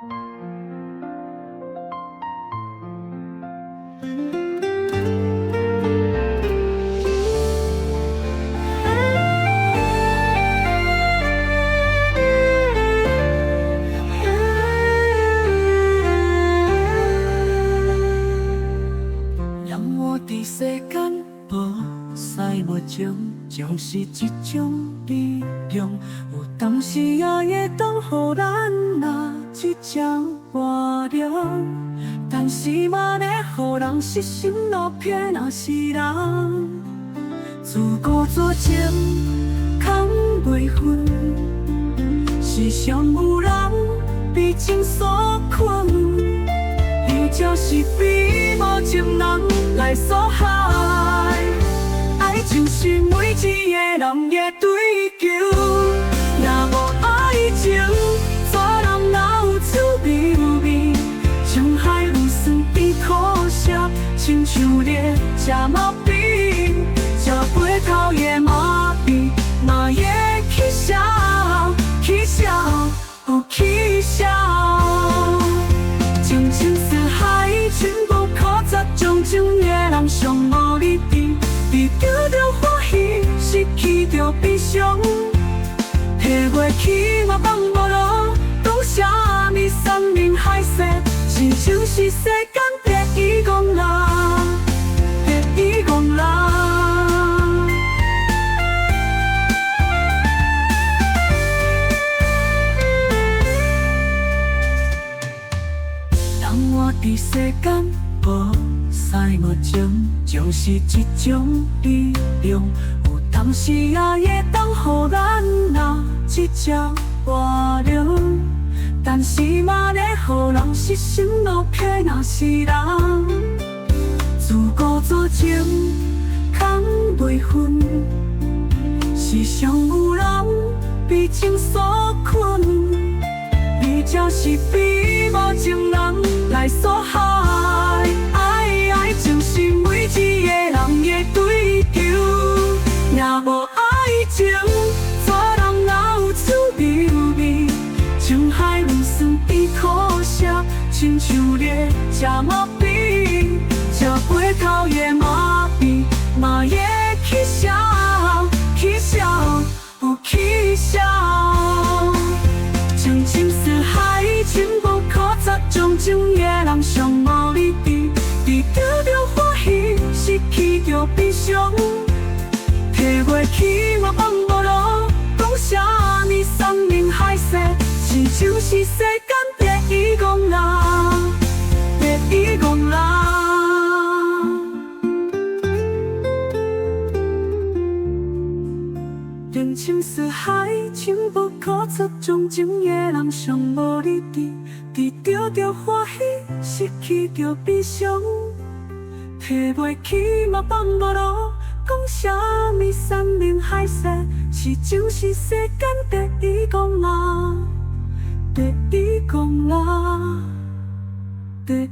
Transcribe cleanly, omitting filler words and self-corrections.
人活佇世間無屎無情，就是一種力量。有當時也會當予咱若一點活力，但是嘛會予人失心落魄。若是人自古多情空袂分，世上有人被情所困。而這是被無情人來所害。愛情是每一個人的追求，若無愛情，做人哪有滋味？情海有酸甜苦澀，親像咧食毛病，食袂透的麻痹，嘛會起痟，起痟，有起痟。情深似海，深不可測，鍾情的人上無理智，佇得著歡喜，失去著悲傷，提袂起嘛放無落，講啥物山盟海誓，親像是世間第一戇人，第一戇人。人活佇世間，無屎無情，就是一種力量。有當時也會當予咱若一點活力，但是嘛會予人失心落魄。若是人自古多情空袂分，世上有人被情所困。而這是被無情人來所害。愛愛情是每一個人的追求，若無愛情，做人哪有滋味？情海有酸甜苦澀，親像咧食毛病，食袂透的麻痹，嘛會起痟，起痟，有起痟。情深似海，深不可測，鍾情的人上無理智，佇得著歡喜，失去著悲傷，提袂起嘛放無落，講啥物山盟海誓，親像是世間第一戇人，第一戇人。情深似海，深不可測，鍾情的人上無理智，佇得著歡喜，失去著悲傷，提袂起嘛放無落，講啥物山盟海誓，是情是世間第一戇人，第一戇人，第